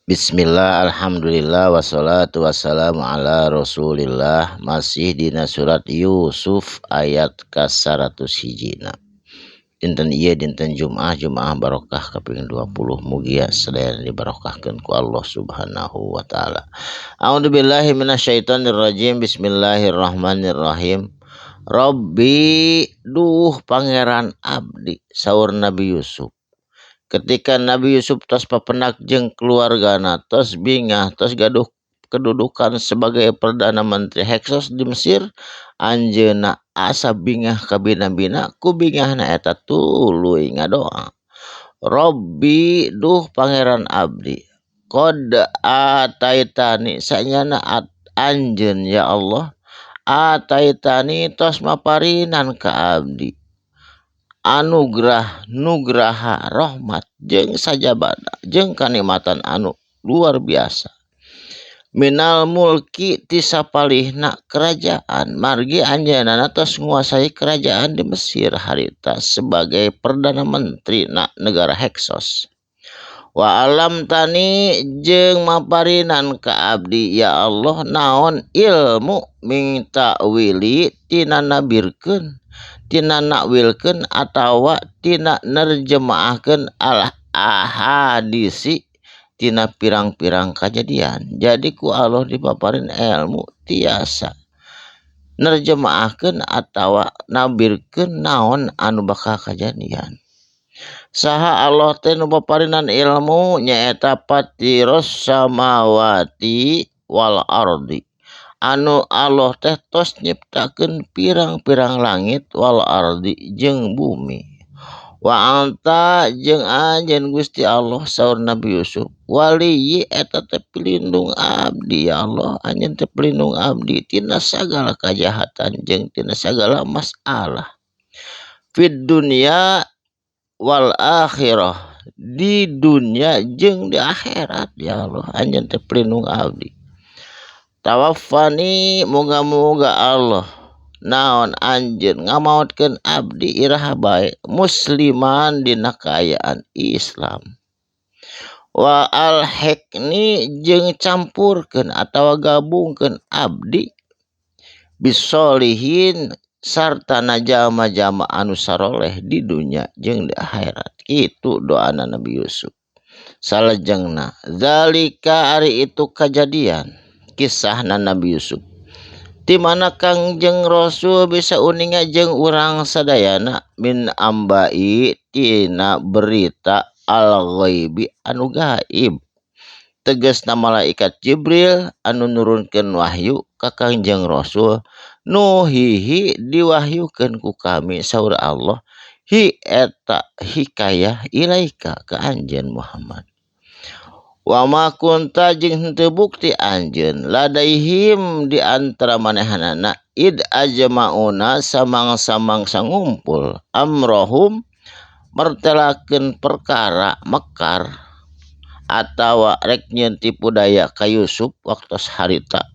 Bismillah, alhamdulillah, wassalatu wassalamu ala rasulillah. Masih dina surat Yusuf ayat ka 101. Dinten ieu dinten Jumaah, Jumaah barokah kaping 20, mugia sadayana dibarokahkeun ku Allah Subhanahu wa taala. A'udzubillahi minasyaitonirrajim. Bismillahirrahmanirrahim. Rabbi, duh pangeran abdi, saur Nabi Yusuf. Ketika Nabi Yusuf tos papendak jeung keluargana, tos bingah, tos gaduh kedudukan sebagai perdana menteri Heksos di Mesir, anjeunna asa bingah kabina-bina, ku bingahna eta tuluy ngadoa. Robbi, duh pangeran abdi, qad ataitani, sanyana anjeun ya Allah, ataitani tos maparinan ka abdi anugerah nugraha rahmat jeung sajabana jeung kanikmatan anu luar biasa minal mulki ti sapalihna kerajaan, margi anjeunna tos nguasai kerajaan di Mesir harita sebagai perdana menteri na negara Heksos. Wa alam tani jeung maparinan ka abdi ya Allah naon ilmu minta wili tina nabirkeun tina nakwilkeun atawa tina nerjemahkeun al ahadisi tina pirang-pirang kajadian. Jadi ku Allah dipaparin ilmu tiasa nerjemahkeun atawa nabirkeun naon anu bakal kajadian. Saha Allah teh nu paparinan ilmu nyaeta patiros samawati wal ardi, anu Allah teh tos nyiptakeun pirang-pirang langit wal ardi jeung bumi. Wa anta jeung anjeun Gusti Allah, saur Nabi Yusuf, wali eta teh pelindung abdi ya Allah, anjeun teh pelindung abdi tina sagala kajahatan jeung tina sagala masalah fid dunya wal akhirah, di dunia jeung di akhirat ya Allah, anjeun teh pelindung abdi. Tawaffani, moga-moga Allah naon anjeun ngamaotkeun abdi iraha bae musliman dina kaayaan Islam. Wa alhiqni jeung campurkeun atawa gabungkeun abdi bisolihin sartana jalma-jalma anu saroleh di dunya jeung di akhirat. Kitu doana Nabi Yusuf. Salajengna zalika ari itu kajadian kisahna Nabi Yusuf di mana Kangjeng Rasul bisa uninga jeung urang sadayana min ambai tina berita al-ghaibi anu gaib, tegasna malaikat Jibril anu nurunkeun wahyu ka Kangjeng Rasul, nuhihi diwahyukeun ku kami saur Allah hi eta hikayah ilaika ka anjeun Muhammad. Wa ma kunta jeung henteu bukti anjeun ladaihim di antara manehanana id ajmauna samang-samang ngumpul amrohum mertelakeun perkara mekar atawa rek nyieun tipu daya ka Yusuf waktos harita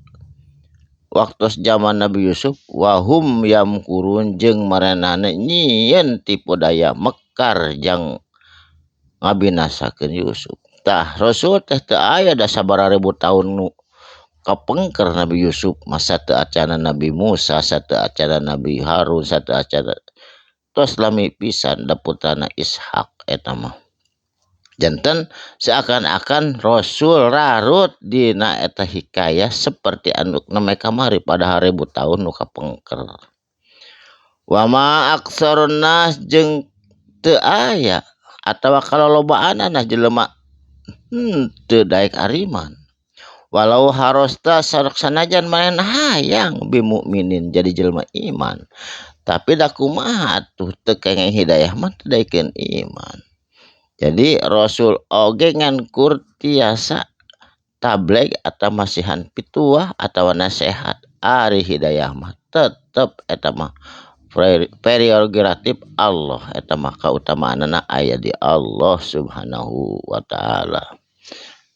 waktos zaman Nabi Yusuf, wahum yamkurun jeung marenane nyieun tipu daya mekar jang ngabinasakeun Yusuf. Tah Rasul teh teu aya da sabaraha ribu tahun nu kapengker Nabi Yusuf, masa teu acana Nabi Musa, sateu acana Nabi Harun, sateu acana tos lami pisan da putrana Ishak eta mah. Janten seakan-akan Rasul rarut dina eta hikayah seperti anu nembe kamari padahal ribu tahun nu kapengker. Wa ma aktsarun nas jeung teu aya atawa kalolobaanana jelema teu daek ariman. Walau harasta sanajan manehna hayang bimukminin jadi jelema iman, tapi da kumaha atuh teu kenging hidayah mah teu daekeun iman. Jadi Rasul oge ngan kur tiasa tabligh atau masihan pituah atau nasihat, ari hidayah mah tetep eta mah prerogatif Allah, eta mah kautamaanana aya di Allah Subhanahu wa taala.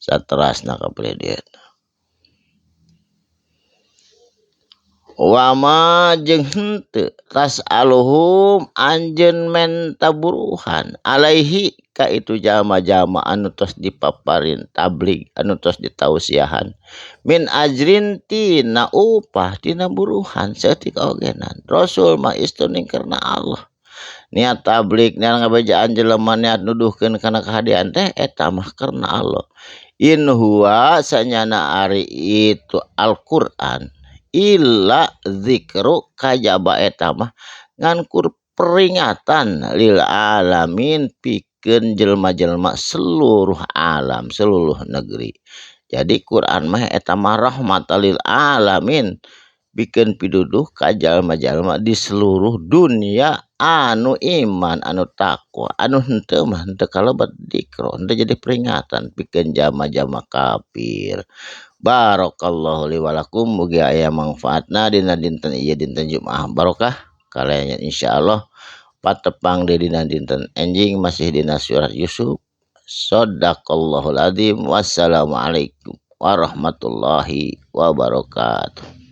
Saterasna ka predieu. Wama jeung henteu tas'aluhum anjeun menta buruhan alaihi Ka itu jalma-jalma anu tos dipaparin tabligh, anu tos ditausiahan, min ajrin tina upah, tina buruhan saeutik ogenan. Rasul mah istuning karena Allah. Niat tabligh, niat ngabejaan jelema, niat nuduhkeun kana kahadean teh eta mah karena Allah. In huwa sanyana ari itu Al-Qur'an illa zikru kajaba eta mah ngan kur peringatan lil alamin pikeun jelema-jelema seluruh alam, seluruh negeri. Jadi Quran mah eta mah rahmatan lil alamin, pikeun piduduh ka jalma-jalma di seluruh dunia anu iman, anu takwa, anu henteu mah henteu kalebet dikro, henteu jadi peringatan pikeun jalma-jalma kafir. Barakallahu li walakum, mugi aya manfaatna dina dinten ieu, dinten Jumaah barokah kalayan. Insyaallah patepang deui dina dinten enjing, masih dina surat Yusuf. Sadaqallahul azim. Wassalamualaikum warahmatullahi wabarakatuh.